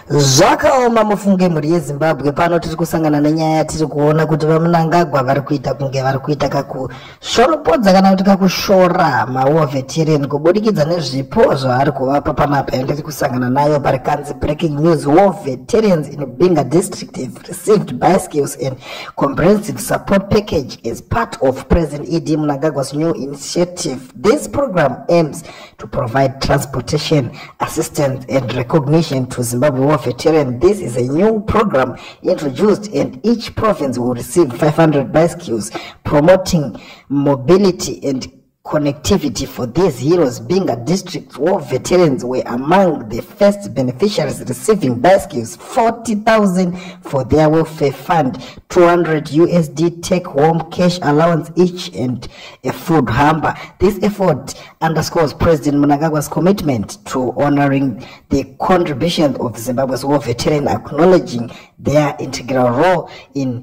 Zvakaoma mufunge mhuri yeZimbabwe. Pano tiri kusangana nenyaya yatiri kuona kuti VaMnangagwa vari kuita kunge vari kuita kakushoropodza kana kuti kakushora mawar veteran kubudikidza nezvipo zvavari kuvapa. Panapa yandiri kusangana nayo pari kanzi breaking news: war veterans in Binga district have received bicycles and comprehensive support package as part of President ED Mnangagwa's new initiative. This program aims to provide transportation assistance and recognition to Zimbabwe war veteran. This is a new program introduced, and each province will receive 500 bicycles, promoting mobility and connectivity for these heroes. Binga district war veterans were among the first beneficiaries, receiving bicycles 40,000 for their welfare fund, 200 USD take home cash allowance each, and a food hamper. This effort underscores President Mnangagwa's commitment to honoring the contribution of Zimbabwe's war veterans, acknowledging their integral role in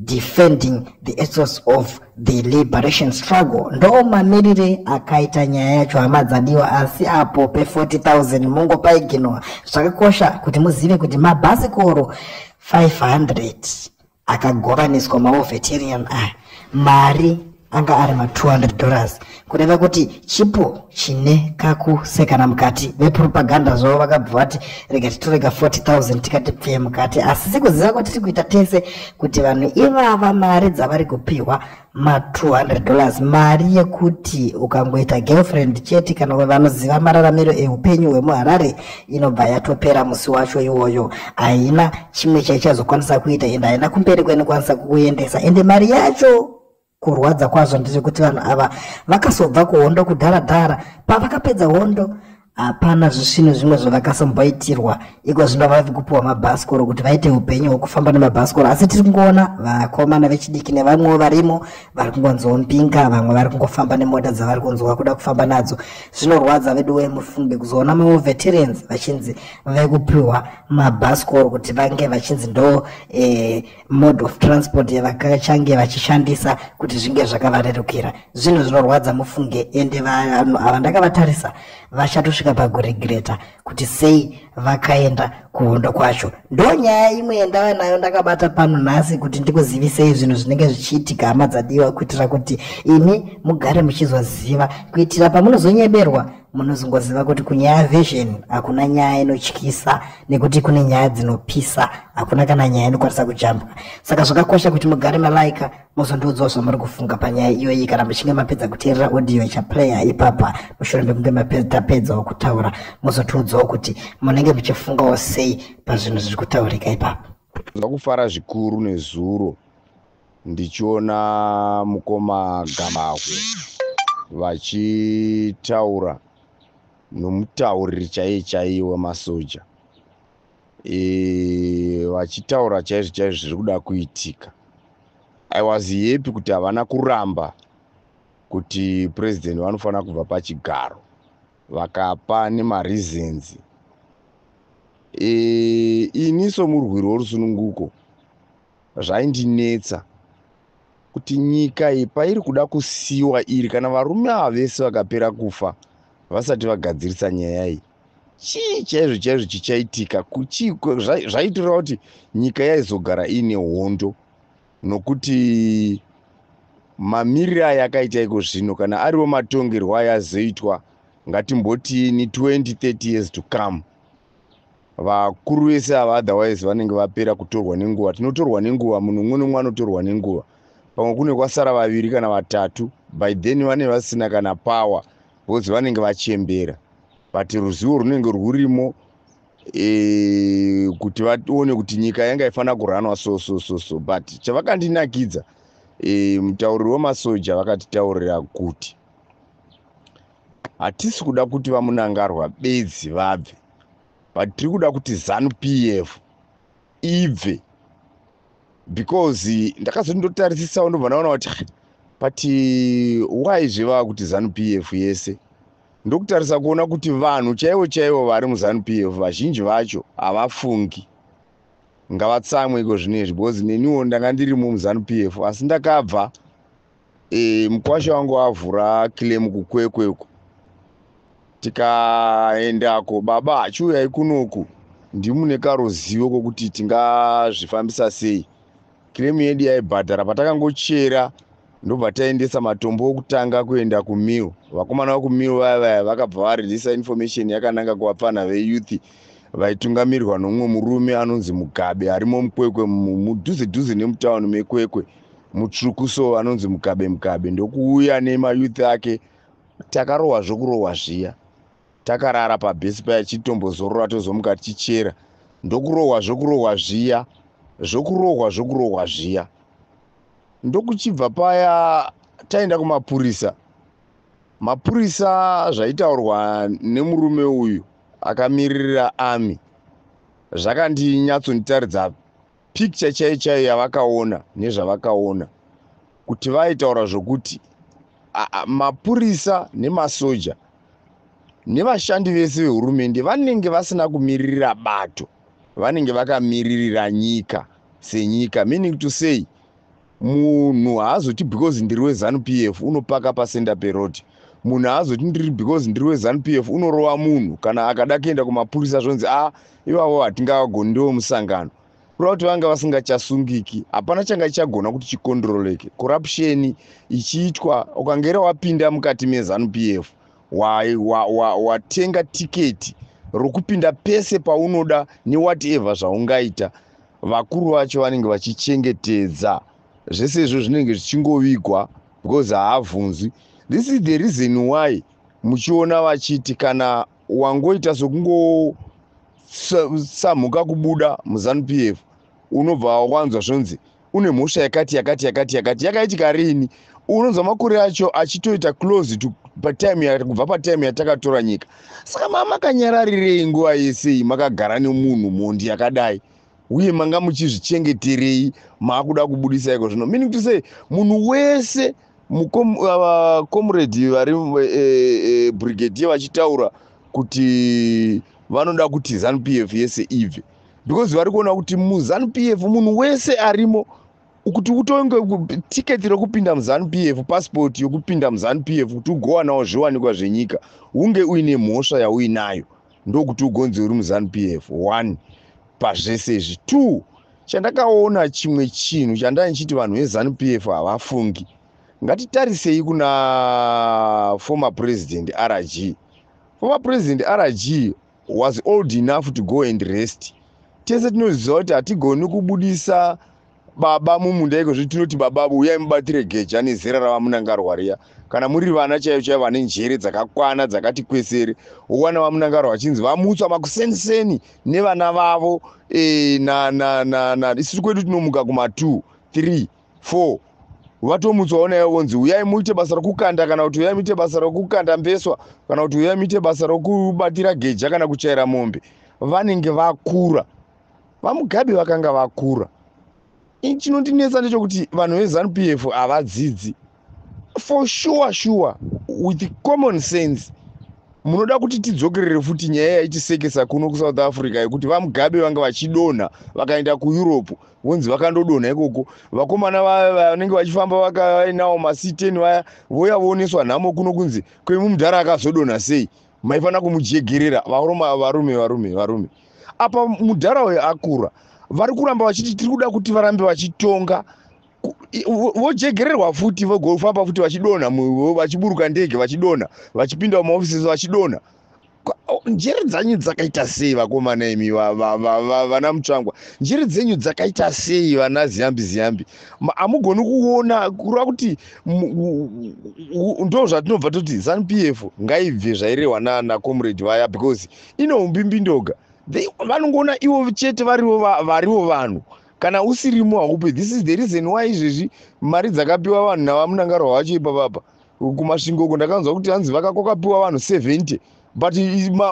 defending the ethos of the liberation struggle. Ndo mamirire akaita nyaya yacho, hama dzadiwa. Asi apo pe40,000 mungopaiginwa. Zvakakosha kuti muzive kuti mabhasikoro 500 akagovaniswa mawar veteran aya, mari anga ari ma200 dollars, kureva kuti chipo chine kakusekana mukati. Vepropaganda zvavo vakabva vati rega titorega 40,000 tikati pfee mukati, asi sekuziva kwatiri kuita tese kuti vanhu ivava mari dzavari kupiwa ma200 dollars, mari yekuti ukangoita girlfriend chete kana vanoziva mararamiro eupenyu hwemuHarare, inobva yatopera musi wacho iwoyo. Haina chimwe chaichazokwanisa kuita, ende haina kumberi kwainokwanisa kukuendesa. Ende mari yacho, kurwadza kwazvo ndechekuti vanhu ava vakasobva kuhondo kudhara dhara. Pavakapedza hondo hapana zvisvino zvimwe zvavakasomboitirwa. Iko zvino vave kupiwa mabhasikoro kuti vaite upenyu hwekufamba nemabhasikoro, asi tiri kungoona vakomana vechidiki nevamwewo varimo vari kungonziwo mbinga, vamwe vari kungofamba nemota dzavari kunzwa kuda kufamba nadzo. Zvinorwadza vedu mufunge kuzoona mawar veterans vachinzi vave kupiwa mabhasikoro kuti vange vachinzi ndo mode of transport yavakachange vachishandisa kuti zvinge zvakavarerukira. Zvinhu zvinorwadza mufunge, ende vanhu ava ndakavatarisa vachatosvika pakuregreta kuti sei vakaenda kuhondo kwacho. Ndo nyaya imwe yandava nayo ndakabata pano nhasi kuti ndikuzivisei zvinhu zvinenge zvichiitika, hama dzadiwa, kuitira kuti imi mugare muchizoziva, kuitira pamunozonyeberwa munozongoziva kuti kunyaya version hakuna nyaya inotyisa, nekuti kune nyaya dzinopisa, hakuna kana nyaya inokwanisa kujambwa. Saka zvakakosha kuti mugare malaika, muzondiudzawo zvamuri kufunga panyaya iyoyi kana muchinge mapedza kuteerera audio ichaplaya ipapa. Mushure mekunge tapedzawo kutaura, muzotiudzawo kuti munenge muchifungawo sei pazvinhu zviri kutaurika ipapa. Ndakufara zvikuru nezuro ndichiona mukoma Gambakwe vachitaura nomutauriri chaiye chaiye wemasoja, vachitaura chaizvo chaizvo zviri kuda kuitika. I was happy kuti havana kuramba kuti purezidendi vanofanira kubva pachigaro, vakapa nemareasons. Ini somurwiri worusununguko zvaindinetsa kuti nyika iyi pairi kuda kusiyiwa iri, kana varume ava vese vakapera kufa vasati vagadzirisa nyaya iyi, chii chaizvo chaizvo chichaitika? Zvaitoreva kuti nyika yaizogara iine hondo, nokuti mamiriro aya akaita iko zvino, kana ariwo matongerwo ayazoitwa, ngatimbotini 20 30 years to come, vakuru vese ava otherwise vanenge vapera kutorwa nenguva. Tinotorwa nenguva, munhu umwe nomwe anotorwa nenguva. Pamwe kune kwasara vaviri kana vatatu, by then vanenge vasina kana power because vanenge vachembera, but ruzivo runenge rwurimo kuti vaone kuti nyika yanga ifanira kuranwa so so so so. But chavakandinakidza, mutauriri wemasoja vakatitaurira kuti hatisi kuda kuti VaMnangagwa bedzi vabve, but tiri kuda kuti ZANU PF ibve, because ndakazoti ndotarisisawo ndobva ndaona kuti, but why zvevava kuti ZANU PF yese? Ndokutarisa kuona kuti vanhu chaivo chaivo vari muZANU PF vazhinji vacho havafungi. Ngavatsamwe iko zvinezvi, because neniwo ndanga ndirimo muZANU PF, asi ndakabva mukwasha wangu avhura claim kuKwekwe uko, tikaendako. Baba, achiuyai kunoku. Ndimune karuzivo kwokuti tingazvifambisa sei. Claim yedu yaibhadhara patakangochera, ndobva taendesa matombo okutanga kuenda kumill. Vakomana vekumill vaya vaya vakabva vareleasa information yakananga kuvapfana veyouth vaitungamirirwa nomumwe murume anonzi Mugabe, arimo muKwekwe, mudhuze dhuze nemutauni meKwekwe, mutsvuku so, anonzi Mugabe. Mugabe ndokuuya nemayouth ake. Takarohwa zvokurohwa zviya, takarara pabhesi paya chitombozorora, tozomuka tichichera. Ndokurohwa zvokurohwa zviya, zvokurohwa zvokurohwa zviya. Ndokuchibva paya taenda kumapurisa. Mapurisa, zvaitaurwa nemurume uyu akamiririra army zvakandinyatsotaridza picture chaiyo chaiyo yavakaona nezvavakaona, kuti vaitaura zvokuti mapurisa nemasoja nevashandi vese vehurumende vanenge vasina kumiririra bato, vanenge vakamiririra nyika senyika. Meaning to say, munhu haazoti because ndiri weZANU PF unopaka pacenter peroad. Munhu haazoti ndiri because ndiri weZANU PF unorova munhu. Kana akada kuenda kumapurisa, zvonzi a ivavo hatingagoni, ndewo musangano. Kureva kuti vanga vasingachasungiki, hapana changa chichagona kuti chicontroleke. Corruption ichiitwa, ukangera wapinda mukati meZANU PF, watenga tiketi rokupinda pese paunoda newhatever zvaungaita. Vakuru vacho vanenge vachichengetedza zvese izvo, zvinenge zvichingovigwa because haabvunzwi. This is the reason why muchiona vachiti kana wangoita sokungosamhuka kubuda muZANU PF, unobva wanzwa zvonzi une mhosva yakati yakati yakati yakati, yakaitika rini. Unonzwa makore acho achitoita close to patime, kubva patime yatakatora nyika. Saka maa makanyararirei nguva yesei makagara nemunhu mhondi yakadai, uye manga muchizvichengeterei? Maakuda kubudisa iko zvino. Meaning to say, munhu wese, comrade vari brigadier vachitaura kuti vanoda kuti ZANU PF yese ibve because vari kuona kuti muZANU PF munhu wese arimo, kuti utonge tiketi rekupinda muZANU PF, pasipoti yokupinda muZANU PF, kuti ugowanawo zviwanikwa zvenyika, unge uine mhosva yauinayo, ndokuti ugonzi uri muZANU PF. One pazvese izvi. Two, chandakaona chimwe chinhu chandai ndichiti vanhu veZANU PF havafungi. Ngatitarisei kuna former President RG. Former President RG was old enough to go and rest. Tese tinoziva kuti hatigoni kubudisa baba mumunda iko zvi tinoti, "Baba, uyai mubatire geja," nezera ravaMunangarwa riya. Kana muri vana chaivo chaivo vane njere dzakakwana dzakati kwesere, wowana vaMunangarwa vachinzi vamutswa makuseniseni nevana vavo. E, na isusu kwedu tinomuka kuma2, 3, 4, vatomutswawo naivo, vonzi, "Uyai muite basa rokukanda," kana kuti, "Uyai muite basa rokukanda mbeswa," kana kuti, "Uyai muite basa rokubatira geja kana kuchaira mombe." Vanenge vakura. VaMugabe vakanga vakura. Chinondinetsa ndechekuti vanhu veZANU PF havadzidzi. For sure sure, with common sense, munoda kuti tidzokerere futi nyaya yaitisekesa kuno kuSouth Africa yekuti vaMugabe vanga vachidonha vakaenda kuEurope, vonzi vakandodonha ikoko. Vakomana vanenge vachifamba vakainawo masiten vaya, voya vooneswa nhamo kuno kunzi kwemumudhara akazodonha sei, maifanira kumujegerera. Varume, varume, varume, varume, apa mudhara uyo akura, vari kuramba vachiti tiri kuda kuti varambe vachitonga. Vojegererwa futi, vogofamba futi vachidonha, vachiburuka ndege vachidonha, vachipinda mumaofisi vachidonha. Njere dzanyu dzakaita sei, vakomana imi vana Mutsvangwa? Njere dzenyu dzakaita sei, vana Ziyambi Ziyambi? Hamugoni kuona kureva kuti ndo zvatinobva toti ZANU PF ngaibve, zvairehwa nacomrade vaya, because ine umbimbindoga. Vanongoona ivo chete varivo vanhu. Kana usirimo haupe. This is the reason why izvezvi mari dzakapiwa vanhu navaMunangarwa vacho ipapapa kuMasvingo uko, ndakanzwa kuti hanzi vakakwakapiwa vanhu 70, but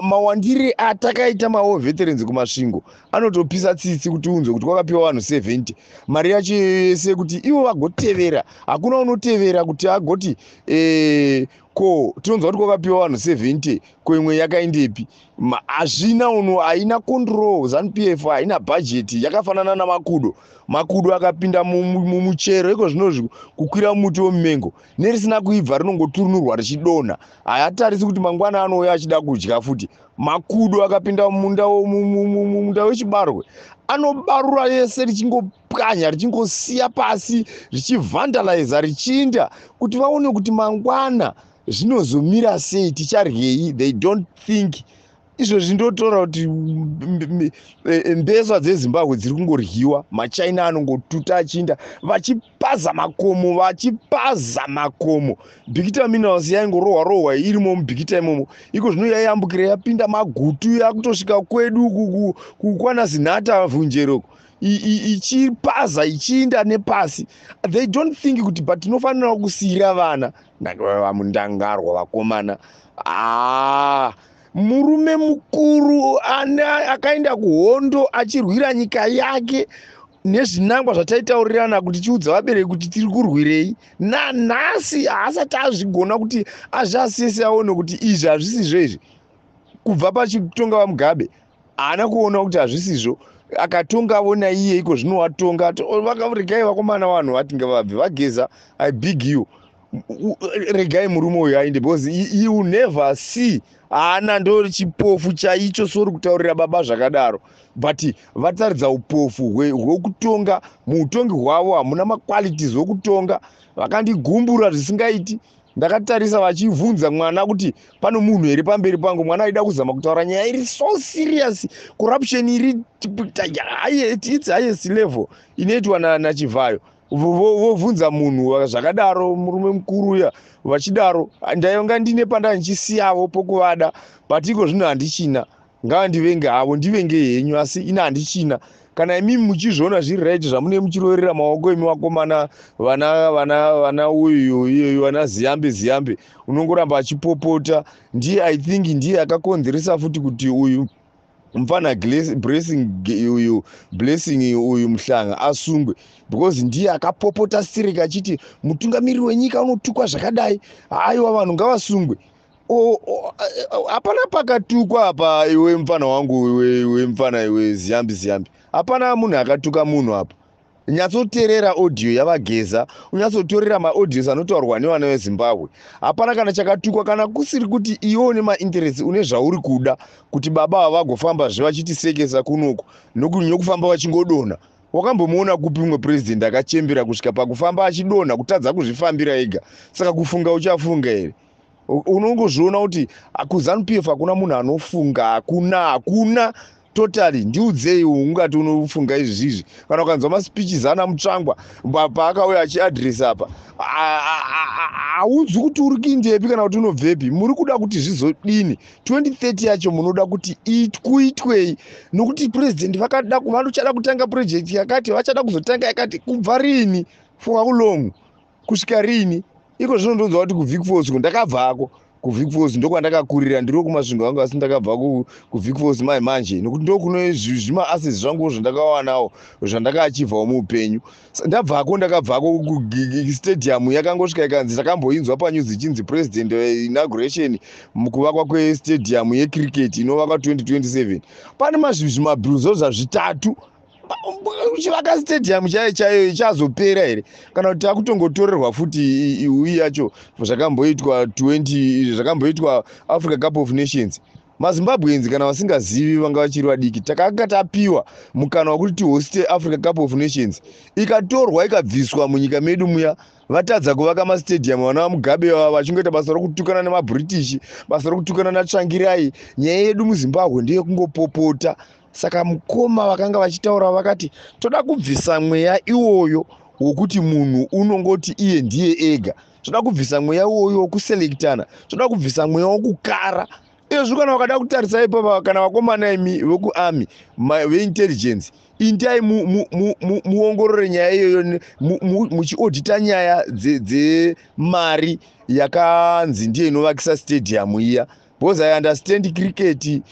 mawandire atakaita mawar veterans kuMasvingo anotopisa tsitsi kuti unzwe kuti kwakapiwa vanhu 70. Mari yacho yese kuti ivo vagotevera, hakuna unotevera kuti agoti Ko tinonzwa kuti kwakapiwa vanhu 70, ko imwe yakaendepi? Hazvina uno, haina control. ZANU PF haina bhajeti, yakafanana namakudo. Makudo akapinda mumuchero iko zvinozvi, kukwira muti wemumengo, nerisina kuibva rinongoturunurwa richidonha. Haatarisi kuti mangwana anouya achida kudya futi. Makudo akapinda mumunda wechibarwe anobarura yese, richingopwanya, richingosiya pasi, richivhandaliza, richiinda kuti vaone kuti mangwana zvinozomira sei, ticharyei. They don't think. Izvozvi ndotaura kuti mbeswa dzeZimbabwe dziri kungoryiwa. MaChina anongotuta achiinda, vachipaza makomo, vachipaza makomo. Bikita Minerals yaingorohwa rohwa irimo muBikita imomo. Iko zvino yayambukira, yapinda Magutu, yakutosvika kwedu kukwana Zinhata, Vhunjeroko, ichipaza, ichiinda nepasi. They don't think kuti, but tinofanira kusiyira vana vaMnangagwa. Vakomana, aa, murume mukuru akaenda kuhondo achirwira nyika yake nezvinangwa zvataitaurirana kuti tiudza vabereki kuti tiri kurwirei. Nanhasi haasati azvigona kuti azviasese, aone kuti izvi hazvisizvo izvi. Kubva pachitonga vaMugabe haana kuona kuti hazvisizvo. Akatongavo naiye, iko zvino watonga. Regai vakomana, vanhu vati ngavabve. VaGeza, I beg you, regai murume uyu aende, because you never see. Haana, ndo chipofu chaicho. Sorry kutaurira baba zvakadaro, but vataridza upofu hwekutonga. Muutongi hwavo hamuna maqualities okutonga. Vakandigumbura zvisingaiti. Ndakatarisa vachibvunza mwana kuti pano munhu here pamberi pangu. Mwana aida kuzama kutaura nyaya iri so serious, corruption iri its highest level inoitwa naChivhayo. Vobvunza munhu zvakadaro, murume mukuru uya, vachidaro. Ndainga ndine panda ndichisiyavo pokuvada, but iko zvino handichina. Ngavandivenge havo, ndivenge henyu, asi ina handichina. Kana imimi muchizviona zviri right zvamune muchiroverera maoko imi vakomana, vana vana vana uyu iyoyu, vana Ziyambi Ziyambi, unongoramba achipopota. Ndiye, I think ndiye akakonzeresa futi kuti uyu mufana Blessing uyu, Blessing uyu Muhlanga, asungwe, because ndiye akapopota sirika achiti mutungamiriri wenyika unotukwa zvakadai, haiwa, vanhu ngavasungwe. Hapana pakatukwa apa. Iwe mufana wangu, iwe mufana, iwe Ziyambi Ziyambi, hapana munhu akatuka munhu apa. Nyatsoteerera audio yavaGeza, unyatsotorera maaudios anotaurwa nevana veZimbabwe. Hapana kana chakatukwa, kana kusiri kuti iwe une mainterest, une zvauri kuda kuti baba ava vagofambazve vachitisekesa kunoku nokufamba vachingodonha. Wakambomuona kupi umwe purezidendi akachembera kusvika pakufamba achidonha, kutadza kuzvifambira ega? Saka kufunga uchafunga here? Unongozviona kuti kuZANU PF hakuna munhu anofunga. Hakuna, hakuna totally. Ndiudzei, ungati unofunga izvi zvizvi? Kana ukanzwa maspeeches ana Mutsvangwa paakauya achiadresa apa, haunzwi kuti uri kuindepi kana kuti unobvepi. Muri kuda kuti zvizodini 2030 yacho? Munoda kuti kuitwei? Nokuti purezidendi vakada, vanochada kutanga project yakati, vachada kuzotanga yakati. Kubva rini? For how long? Kusvika rini? Iko zvino ndonzwa kuti kuVic Falls. Ndakabvako kuVic Falls, ndokwandakakurira. Ndiro kuMasvingo vangu, asi ndakabva kuVic Falls mai manje, nokuti ndokuno zvimaasets zvangu zvandakawanawo, zvandakaachivhawo muupenyu. Ndabvako, ndakabvako. Stadium yakangosvika ikanzi, takamboinzwa panews ichinzi president inauguration mukuvakwa kwestadium yecricket inovakwa 2027. Pane mazvimabhuzo zvazvitatu uchivaka stadium chaiyo chaiyo, ichazopera here, kana kuti takutongotorerwa futi iui yacho, zvakamboitwa 20, zvakamboitwa Africa Cup of Nations? MaZimbabweans, kana vasingazivi, vanga vachiri vadiki, takanga tapiwa mukana wekuti tihoste Africa Cup of Nations. Ikatorwa, ikabviswa munyika medu muya. Vatadza kuvaka mastadium. Vana vaMugabe vava vachingoita basa rokutukana nemaBritish, basa rokutukana naTsvangirai. Nyaya yedu muZimbabwe ndeyekungopopota. Saka mukoma vakanga vachitaura vakati toda kubvisa mweya iwoyo wokuti munhu unongoti iye ndiye ega. Toda kubvisa mweya iwoyo wokuselektana. Toda kubvisa mweya wokukara. Izvozvi kana vakada kutarisa ipapa, kana vakomana imi vekuarmy, veintelligence, indai muongorore nyaya iyoyo, muchiodhita nyaya dzemari yakanzi ndiyo inovakisa stadium iya. Because I understand cricket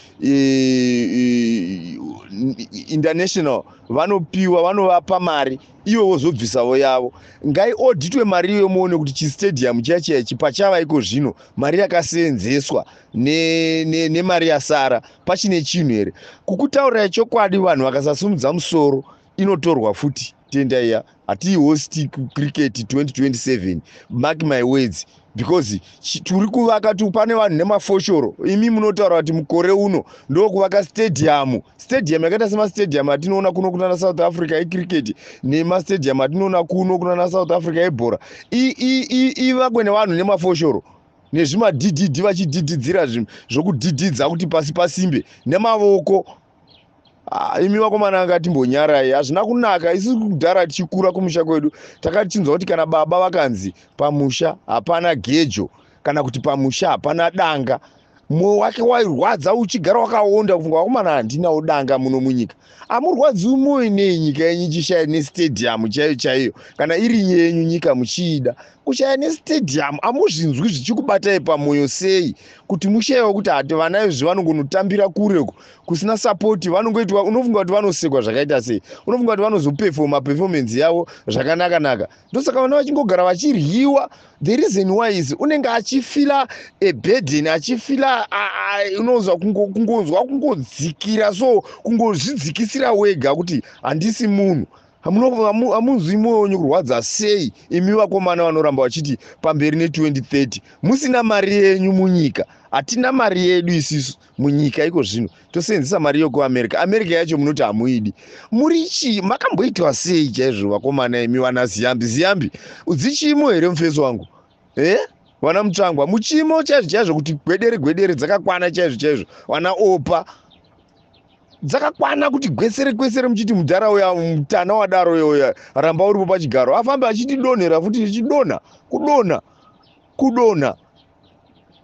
international vanopiwa, vanovapa mari, ivo vozobvisavo yavo. Ngaiauditwe mari iyoyo, muone kuti chistadium chiya chiya pachava iko zvino, mari yakaseenzeswa nemari yasara, pachine chinhu here? Kukutaurirai chokwadi, vanhu vakasasimudza musoro, inotorwa futi tenda iya. Hatiihosti cricket 2027, mark my words, because turi kuvaka pane vanhu nemafoshoro. Imi munotaura kuti mukore uno ndokuvaka stadium, stadium yakaita semastadium atinoona kuno kunana South Africa ecricket, nemastadium atinoona kuno kunana South Africa ebhora, ivakwe nevanhu nemafoshoro nezvimadhidhidhi, vachidhidhidzira zvokudhidhidza kuti pasi pasimbe nemavoko. Ah, imi vakomana, angatimbonyarai, hazvina kunaka. Isi kudhara tichikura kumusha kwedu, takatichinzwa kuti kana baba vakanzi pamusha hapana gejo, kana kuti pamusha hapana danga, mwoyo wake wairwadza, uchigara wakaonda, kufunga, "Vakomana, handinawo danga muno munyika." Hamurwadziwi mwoyo nei nyika yenyu ichishaya nestadium chaiyo chaiyo? Kana iri yenyu nyika muchiida, kushaya nestadium, hamuzvinzwi zvichikubatai pamwoyo sei kuti mushayiwa kuti hati vana izvi vanongonotambira kureko kusina support? Vanongoitwa, unofunga kuti vanosekwa zvakaita sei? Unofunga kuti vanozopefoma performance yavo zvakanaka-naka? Ndosaka vana vachingogara vachiryiwa. The reason why is unenge achifeela a burden, achifeela, unonzwa kungonzwa kungodzikira, so kungozvidzikisira wega kuti handisi munhu. Hamunzwi mwoyo wenyu kurwadza sei, imi vakomana vanoramba vachiti pamberi ne2030, musina mari yenyu munyika? Hatina mari yedu isisu munyika iko zvino, tosenzesa mari yokuAmerica. America yacho munoti hamuidi. Muri chii? Makamboitwa sei chaizvo, vakomana imi vana Ziyambi Ziyambi? Dzichimo here mufeso wangu e vana Mutsvangwa? Muchimo chaizvo chaizvo kuti gwedere gwedere dzakakwana chaizvo chaizvo? Vana Opa dzakakwana kuti gwesere gwesere, muchiti mudhara uya mutana wadaro uya ramba uripo pachigaro, afambe achitidonhera futi, ichidonha, kudonha, kudonha.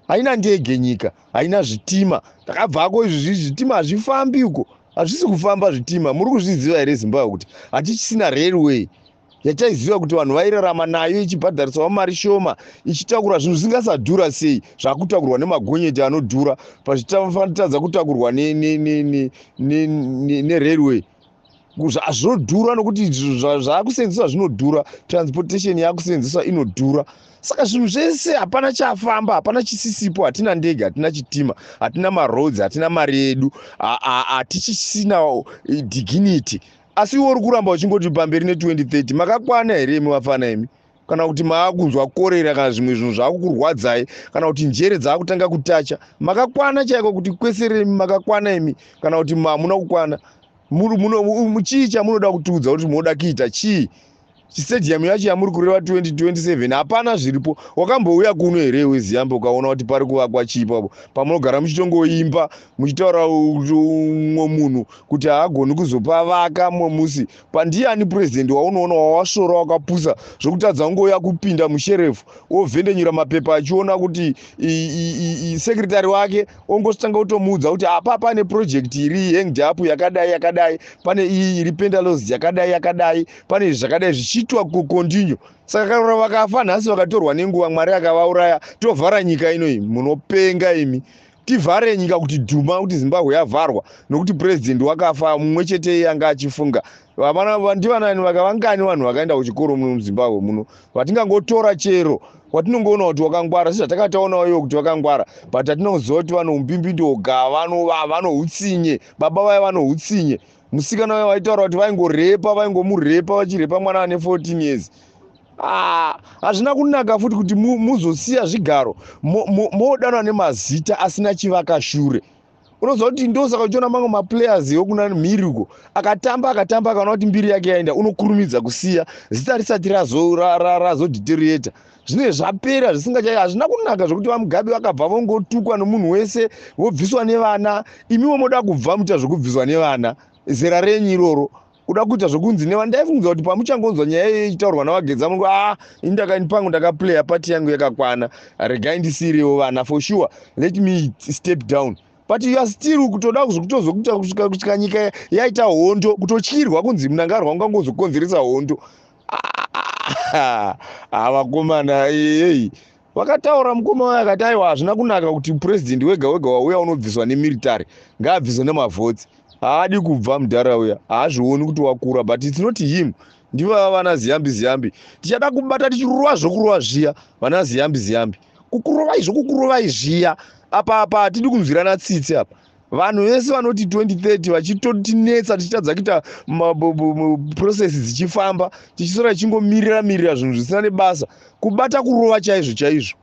Haina ndege nyika, haina zvitima. Takabvako izvi, zvitima hazvifambi uko, hazvisi kufamba zvitima. Muri kuzviziva here Zimbabwe kuti hatichisina railway yataiziva kuti vanhu vairarama nayo, ichibhadharisawo mari shoma, ichitakura zvinhu zvingasadhura sei? Zvakutakurwa nemagonyeti anodhura, pazvitatadza kutakurwa nerailway. Zvinodhura nokuti zvaakusenzeswa zvinodhura, transportation yaakusenzeswa inodhura. Saka zvinhu zvese hapana chafamba, hapana chisisipo. Hatina ndege, hatina chitima, hatina maroads, hatina mari yedu, hatichisina dignity. Asi iwe uri kuramba uchingoti pamberi ne2030. Makakwana here imi vafana imi, kana kuti maakunzwa korera, kana zvimwe zvinhu zvaakukurwadzai, kana kuti njere dzaakutanga kutacha? Makakwana chaiko kuti kweseremi? Makakwana imi, kana kuti hamuna kukwana? Chii chamunoda kutiudza kuti munoda kuita chii? Chistadium yacho yamuri kureva 2027, hapana zviripo. Wakambouya kuno here weZiyambi, ukaona kuti pari kuvakwa chii papo pamunogara muchitongoimba, muchitaura umwe munhu kuti haagoni kuzopavaka mumwe musi? Pandiani purezidendi waunoona wawasvora wakapusa zvokutadza kungouya kupinda musherefu, wovhendenyura mapepa, achiona kuti secretary wake ongotanga kutomuudza kuti apa pane project iri hanged up yakadai yakadai, pane iyi iri pendalos yakadai yakadai, pane izvi zvakadai zvichiitwa kucontinue? Saka kana vakafa nhasi, vakatorwa nenguva, Mwari akavauraya, tovhara nyika inoyi? Munopenga imi. Tivhare nyika kuti dhuma, kuti Zimbabwe yavharwa nokuti purezidendi wakafa mumwe chete iye anga achifunga? Ndivanani vakavangani vanhu vakaenda kuchikoro muno muZimbabwe muno vatingangotora chero watinongoona kuti wakangwara, sezvatakataonawo iwo kuti wakangwara? But hatina kuziva kuti vanoumbimbindoga, vanoutsinye. Baba vaya vanoutsinye. Musikana vaya vaitaura kuti vaingorepa, vaingomurepa, vachirepa mwana ane 14 years. Ah, hazvina kunaka futi kuti muzosiya zvigaro, modanwa nemazita asina chivakashure. Unoziva kuti ndosaka uchiona mamwe maplayers ekuna mhiri uko akatamba, akatamba, akaona kuti mbiri yake yaenda, unokurumidza kusiya zita risati razodeteriorata, zvinenge zvapera zvisingacha. Hazvina kunaka zvokuti vaMugabe vakabva vongotukwa nomunhu wese, vobviswa nevana. Imiwo moda kubva muita zvokubviswa nevana, zera renyu iroro, kuda kuita zvokunzi neva. Ndaifungidzwa kuti pamuchangonzwa nyaya iyoyo ichitaurwa naVaGeza, mungu a ini ndakanipangu, ndakaplaya part yangu yakakwana, regai ndisiyirewo vana. For sure, let me step down. But you are still kutoda kutozokuita kusvika nyika yaita hondo, kutotyirwa kunzi Mnangagwa ungangozokonzeresa hondo. Vakomana, ei. Vakataura mukoma wayo akati aiwa, hazvina kunaka kuti purezidendi wega wega wauya unobviswa nemilitary, ngaabviswe nemavhotsi. Haadi kubva mudhara uya, haazvioni kuti wakura, but it's not him. Ndivava vana Ziyambi Ziyambi. Tichada kubata tichirova zvokurova zviya, vana Ziyambi Ziyambi, kukurovai zvokukurovai zviya. Apa hatidi kunzwirana tsitsi apa. Vanhu vese vanoti 2030 vachitotinetsa, tichitadza kuita process dzichifamba, tichisora tichingomirira mirira zvinhu zvisina nebasa. Kubata kurova chaizvo chaizvo.